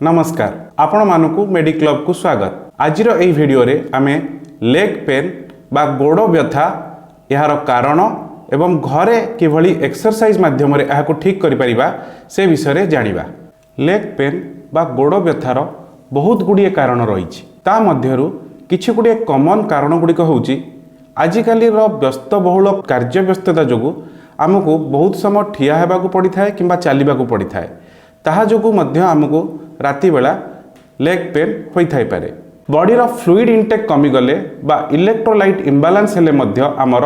ନମସ୍କାର, ଆପଣମାନଙ୍କୁ ମେଡିକ୍ଲବକୁ ସ୍ୱାଗତ। ଆଜିର ଏହି ଭିଡ଼ିଓରେ ଆମେ ଲେଗ୍ ପେନ୍ ବା ଗୋଡ଼ ବ୍ୟଥା, ଏହାର କାରଣ ଏବଂ ଘରେ କିଭଳି ଏକ୍ସରସାଇଜ ମାଧ୍ୟମରେ ଏହାକୁ ଠିକ୍ କରିପାରିବା, ସେ ବିଷୟରେ ଜାଣିବା। ଲେଗ୍ ପେନ୍ ବା ଗୋଡ଼ ବ୍ୟଥାର ବହୁତ ଗୁଡ଼ିଏ କାରଣ ରହିଛି। ତା ମଧ୍ୟରୁ କିଛି ଗୁଡ଼ିଏ କମନ୍ କାରଣ ଗୁଡ଼ିକ ହେଉଛି, ଆଜିକାଲିର ବ୍ୟସ୍ତବହୁଳ କାର୍ଯ୍ୟ ବ୍ୟସ୍ତତା ଯୋଗୁଁ ଆମକୁ ବହୁତ ସମୟ ଠିଆ ହେବାକୁ ପଡ଼ିଥାଏ କିମ୍ବା ଚାଲିବାକୁ ପଡ଼ିଥାଏ। ତାହା ଯୋଗୁଁ ମଧ୍ୟ ଆମକୁ ରାତି ବେଳା ଲେଗ୍ ପେନ୍ ହୋଇଥାଇପାରେ। ବଡ଼ିର ଫ୍ଲୁଇଡ୍ ଇନଟେକ୍ କମିଗଲେ ବା ଇଲେକ୍ଟ୍ରୋଲାଇଟ୍ ଇମ୍ବାଲାନ୍ସ ହେଲେ ମଧ୍ୟ ଆମର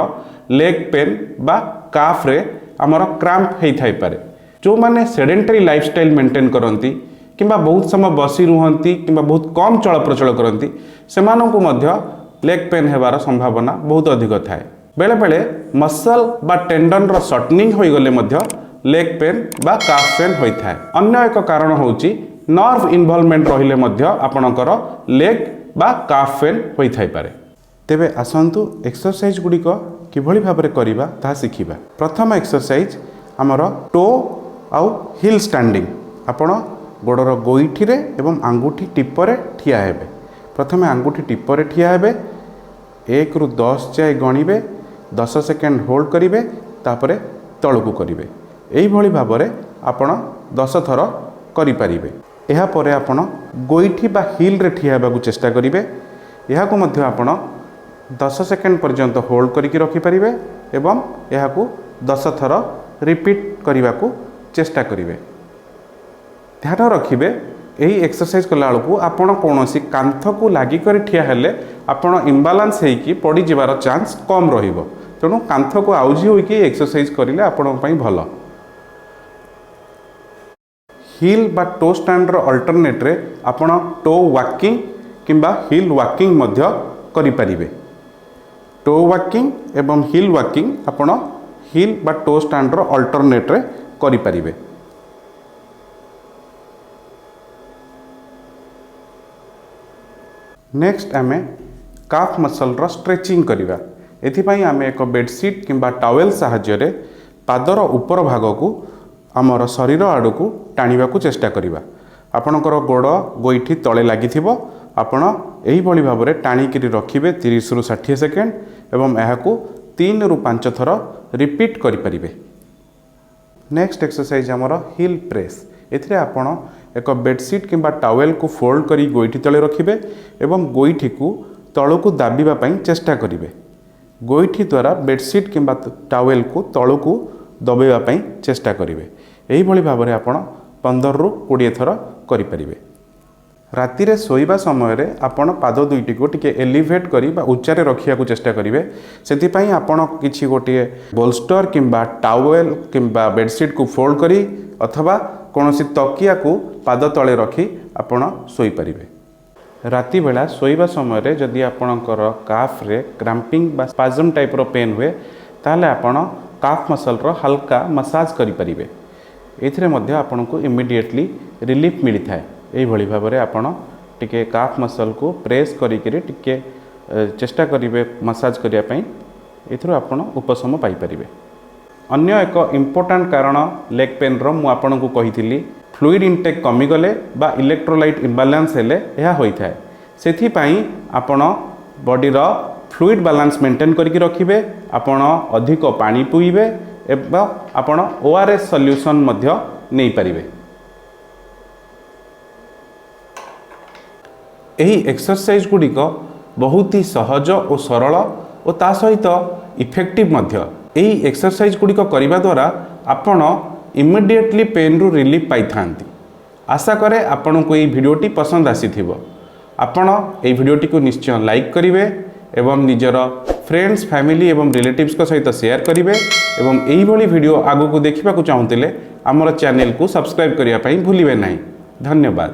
ଲେଗ୍ ପେନ୍ ବା କାଫ୍ରେ ଆମର କ୍ରାମ୍ପ ହେଇଥାଇପାରେ। ଯେଉଁମାନେ ସେଡେଣ୍ଟାରୀ ଲାଇଫଷ୍ଟାଇଲ୍ ମେଣ୍ଟେନ୍ କରନ୍ତି କିମ୍ବା ବହୁତ ସମୟ ବସି ରୁହନ୍ତି କିମ୍ବା ବହୁତ କମ୍ ଚଳପ୍ରଚଳ କରନ୍ତି, ସେମାନଙ୍କୁ ମଧ୍ୟ ଲେଗ୍ ପେନ୍ ହେବାର ସମ୍ଭାବନା ବହୁତ ଅଧିକ ଥାଏ। ବେଳେବେଳେ ମସଲ୍ ବା ଟେଣ୍ଡନର ସର୍ଟନିଂ ହୋଇଗଲେ ମଧ୍ୟ ଲେଗ୍ ପେନ୍ ବା କାଫ୍ ପେନ୍ ହୋଇଥାଏ। ଅନ୍ୟ ଏକ କାରଣ ହେଉଛି, ନର୍ଭ ଇନଭଲଭମେଣ୍ଟ ରହିଲେ ମଧ୍ୟ ଆପଣଙ୍କର ଲେଗ୍ ବା କାଫ୍ ପେନ୍ ହୋଇଥାଇପାରେ। ତେବେ ଆସନ୍ତୁ, ଏକ୍ସରସାଇଜ ଗୁଡ଼ିକ କିଭଳି ଭାବରେ କରିବା ତାହା ଶିଖିବା। ପ୍ରଥମ ଏକ୍ସରସାଇଜ ଆମର ଟୋ ଆଉ ହିଲ୍ ଷ୍ଟାଣ୍ଡିଂ। ଆପଣ ଗୋଡ଼ର ଗୋଇଠିରେ ଏବଂ ଆଙ୍ଗୁଠି ଟିପରେ ଠିଆ ହେବେ। ପ୍ରଥମେ ଆଙ୍ଗୁଠି ଟିପରେ ଠିଆ ହେବେ, 1ରୁ 10 ଯାଏ ଗଣିବେ, 10 ସେକେଣ୍ଡ ହୋଲ୍ଡ କରିବେ, ତାପରେ ତଳକୁ କରିବେ। ଏଇଭଳି ଭାବରେ ଆପଣ 10 ଥର କରିପାରିବେ। ଏହାପରେ ଆପଣ ଗୋଇଠି ବା ହିଲ୍ରେ ଠିଆ ହେବାକୁ ଚେଷ୍ଟା କରିବେ। ଏହାକୁ ମଧ୍ୟ ଆପଣ 10 ସେକେଣ୍ଡ ପର୍ଯ୍ୟନ୍ତ ହୋଲ୍ଡ କରିକି ରଖିପାରିବେ ଏବଂ ଏହାକୁ 10 ଥର ରିପିଟ୍ କରିବାକୁ ଚେଷ୍ଟା କରିବେ। ଧ୍ୟାନ ରଖିବେ, ଏହି ଏକ୍ସରସାଇଜ କଲାବେଳକୁ ଆପଣ କୌଣସି କାନ୍ଥକୁ ଲାଗିକରି ଠିଆ ହେଲେ ଆପଣ ଇମ୍ବାଲାନ୍ସ ହେଇକି ପଡ଼ିଯିବାର ଚାନ୍ସ କମ୍ ରହିବ। ତେଣୁ କାନ୍ଥକୁ ଆଉଜି ହୋଇକି ଏକ୍ସରସାଇଜ କରିଲେ ଆପଣଙ୍କ ପାଇଁ ଭଲ। ହିଲ୍ ବା ଟୋ ଷ୍ଟାଣ୍ଡର ଅଲ୍ଟରନେଟ୍ରେ ଆପଣ ଟୋ ୱାକିଂ କିମ୍ବା ହିଲ୍ ୱାକିଂ ମଧ୍ୟ କରିପାରିବେ। ଟୋ ୱାକିଂ ଏବଂ ହିଲ୍ ୱାକିଂ ଆପଣ ହିଲ୍ ବା ଟୋ ଷ୍ଟାଣ୍ଡର ଅଲ୍ଟରନେଟ୍ରେ କରିପାରିବେ। ନେକ୍ସଟ ଆମେ କାଫ୍ ମସଲ୍ର ଷ୍ଟ୍ରେଚିଂ କରିବା। ଏଥିପାଇଁ ଆମେ ଏକ ବେଡ଼ସିଟ୍ କିମ୍ବା ଟାୱେଲ୍ ସାହାଯ୍ୟରେ ପାଦର ଉପର ଭାଗକୁ ଆମର ଶରୀର ଆଡ଼କୁ ଟାଣିବାକୁ ଚେଷ୍ଟା କରିବା। ଆପଣଙ୍କର ଗୋଡ଼ ଗୋଇଠି ତଳେ ଲାଗିଥିବ। ଆପଣ ଏହିଭଳି ଭାବରେ ଟାଣିକିରି ରଖିବେ 30ରୁ 60 ସେକେଣ୍ଡ ଏବଂ ଏହାକୁ 3ରୁ 5 ଥର ରିପିଟ୍ କରିପାରିବେ। ନେକ୍ସଟ ଏକ୍ସରସାଇଜ ଆମର ହିଲ୍ ପ୍ରେସ୍। ଏଥିରେ ଆପଣ ଏକ ବେଡ଼ସିଟ୍ କିମ୍ବା ଟାୱେଲ୍କୁ ଫୋଲ୍ଡ କରି ଗୋଇଠି ତଳେ ରଖିବେ ଏବଂ ଗୋଇଠିକୁ ତଳକୁ ଦାବିବା ପାଇଁ ଚେଷ୍ଟା କରିବେ। ଗୋଇଠି ଦ୍ୱାରା ବେଡ଼ସିଟ୍ କିମ୍ବା ଟାୱେଲ୍କୁ ତଳକୁ ଦବାଇବା ପାଇଁ ଚେଷ୍ଟା କରିବେ। ଏହିଭଳି ଭାବରେ ଆପଣ 15ରୁ 20 ଥର କରିପାରିବେ। ରାତିରେ ଶୋଇବା ସମୟରେ ଆପଣ ପାଦ ଦୁଇଟିକୁ ଟିକେ ଏଲିଭେଟ୍ କରି ବା ଉଚ୍ଚାରେ ରଖିବାକୁ ଚେଷ୍ଟା କରିବେ। ସେଥିପାଇଁ ଆପଣ କିଛି ଗୋଟିଏ ବୋଲଷ୍ଟର କିମ୍ବା ଟାୱେଲ୍ କିମ୍ବା ବେଡ଼ସିଟ୍କୁ ଫୋଲ୍ଡ କରି ଅଥବା କୌଣସି ତକିଆକୁ ପାଦ ତଳେ ରଖି ଆପଣ ଶୋଇପାରିବେ। ରାତି ବେଳା ଶୋଇବା ସମୟରେ ଯଦି ଆପଣଙ୍କର କାଫ୍ରେ କ୍ରାମ୍ପିଂ ବା ସ୍ପାଜମ୍ ଟାଇପ୍ର ପେନ୍ ହୁଏ, ତାହେଲେ ଆପଣ କାଫ୍ ମସଲ୍ର ହାଲକା ମସାଜ କରିପାରିବେ। ଏଥିରେ ମଧ୍ୟ ଆପଣଙ୍କୁ ଇମିଡ଼ିଏଟଲି ରିଲିଫ୍ ମିଳିଥାଏ। ଏଇଭଳି ଭାବରେ ଆପଣ ଟିକେ କାଫ୍ ମସଲ୍କୁ ପ୍ରେସ୍ କରିକିରି ଟିକେ ଚେଷ୍ଟା କରିବେ ମସାଜ କରିବା ପାଇଁ। ଏଥିରୁ ଆପଣ ଉପଶମ ପାଇପାରିବେ। ଅନ୍ୟ ଏକ ଇମ୍ପୋର୍ଟାଣ୍ଟ କାରଣ ଲେଗ୍ ପେନ୍ର ମୁଁ ଆପଣଙ୍କୁ କହିଥିଲି, ଫ୍ଲୁଇଡ୍ ଇନଟେକ୍ କମିଗଲେ ବା ଇଲେକ୍ଟ୍ରୋଲାଇଟ୍ ଇମ୍ବାଲାନ୍ସ ହେଲେ ଏହା ହୋଇଥାଏ। ସେଥିପାଇଁ ଆପଣ ବଡ଼ିର ଫ୍ଲୁଇଡ୍ ବାଲାନ୍ସ ମେଣ୍ଟେନ୍ କରିକି ରଖିବେ, ଆପଣ ଅଧିକ ପାଣି ପିଇବେ ଏବଂ ଆପଣ ଓଆରଏସ୍ ସଲ୍ୟୁସନ୍ ମଧ୍ୟ ନେଇପାରିବେ। ଏହି ଏକ୍ସରସାଇଜ ଗୁଡ଼ିକ ବହୁତ ହି ସହଜ ଓ ସରଳ ଓ ତା ସହିତ ଇଫେକ୍ଟିଭ୍ ମଧ୍ୟ। ଏହି ଏକ୍ସରସାଇଜ ଗୁଡ଼ିକ କରିବା ଦ୍ୱାରା ଆପଣ ଇମିଡ଼ିଏଟଲି ପେନ୍ରୁ ରିଲିଫ୍ ପାଇଥାନ୍ତି। ଆଶା କରେ ଆପଣଙ୍କୁ ଏହି ଭିଡ଼ିଓଟି ପସନ୍ଦ ଆସିଥିବ। ଆପଣ ଏହି ଭିଡ଼ିଓଟିକୁ ନିଶ୍ଚୟ ଲାଇକ୍ କରିବେ ଏବଂ ନିଜର ଫ୍ରେଣ୍ଡସ୍, ଫ୍ୟାମିଲି ଏବଂ ରିଲେଟିଭ୍ସଙ୍କ ସହିତ ସେୟାର କରିବେ ଏବଂ ଏହିଭଳି ଭିଡ଼ିଓ ଆଗକୁ ଦେଖିବାକୁ ଚାହୁଁଥିଲେ ଆମର ଚ୍ୟାନେଲକୁ ସବସ୍କ୍ରାଇବ୍ କରିବା ପାଇଁ ଭୁଲିବେ ନାହିଁ। ଧନ୍ୟବାଦ।